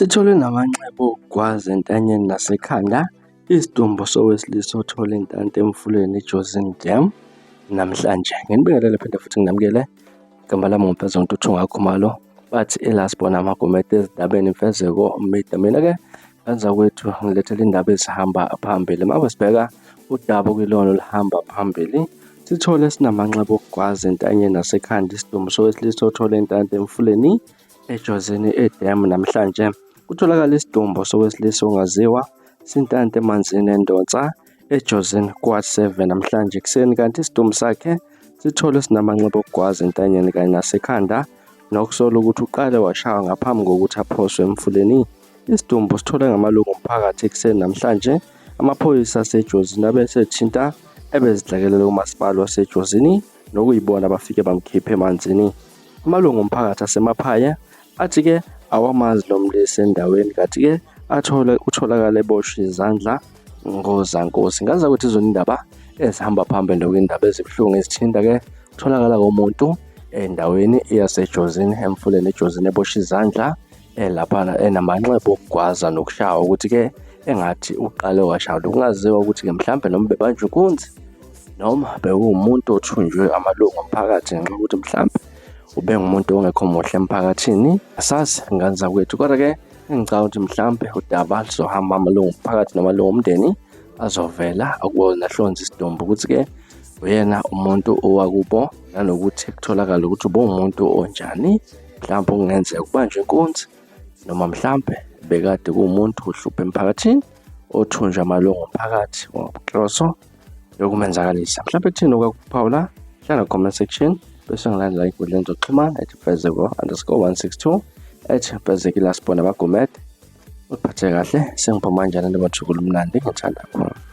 Sitholwe namanxeba okugwaza entanyeni nasekhanda isidumbu sowesilisa othole intanti emfuleni iJozini Dam namhlanje. Nginibingelele phinde futhi nginamukele. Igama lami nguMfezeko Ntuthu Khumalo. Bathi elasibona amagumede ezindabeni Mfezeko Media. Mina-ke Banzakwethu ngilethela indaba ezihamba phambili. Uma sibheka udaba okuyilona oluhamba phambili, sithole sinamanxeba okugwaza entanyeni nasekhanda isidumbu sowesilisa othole intanti emfuleni eJozini eDam namhlanje. Kutholakala isidumbu sowesilisa ongaziwa sintanta emanzini eNdonsa eJozini kwa-7 namhlanje ekuseni kanti isidumbu sakhe sitholwe sinamanxeba okugwaza entanyeni kanye nasekhanda nokusola ukuthi uqale washaywa ngaphambi kokuthi aphoswe emfuleni. Isidumbu sitholwe ngamalungu omphakathi ekuseni namhlanje. Amaphoyisa aseJozini abe esethinta ebezidlakelele kumasipala waseJozini nokuyibona abafike bamkhipha emanzini. Amalungu omphakathi asemaphaya athi-ke awamazi lo mlisa endaweni kanti-ke athole utholakale eboshwe izandla ngozankosi. Ngaza ukuthi izona indaba ezihamba phambili nokuyindaba ezibuhlungu ezithinta-ke kutholakala komuntu endaweni yaseJozini emfuleni eJozini eboshwe izandla elaphana enamanxeba okugwaza nokushawa ukuthi-ke engathi uqale washawa kungaziwa ukuthi-ke mhlampe noma bebanjwe inkunzi noma bekuwumuntu othunjwe amalungu omphakathi ngenxa yokuthi mhlampe ubengumuntu ongekho muhle emphakathini. Asazi ngane zakwethu, kodwa-ke engicabanga ukuthi mhlampe udaba luzohamba amalungu omphakathi namalungu omndeni azovela akuwona ahlonze isidumbu ukuthi-ke uyena umuntu owakubo nanokuthi kutholakale ukuthi ubewumuntu onjani. Mhlawumbe okungenzeka ukubanjwa inkunzi noma mhlampe bekade kuwumuntu ohlupha emphakathini othunjwa amalungu omphakathi ngenhloso yokumenzakalisa. Mhlawumbe kuthini okwakuphawula hlala comment section bese ngilandela ey'nkundleni zokuxhumana at Fezeko_162 at Fezekile Asibona Bagumede. Uphathe kahle sengiphuma kanjani nibathukula umnandi ngithanda khona.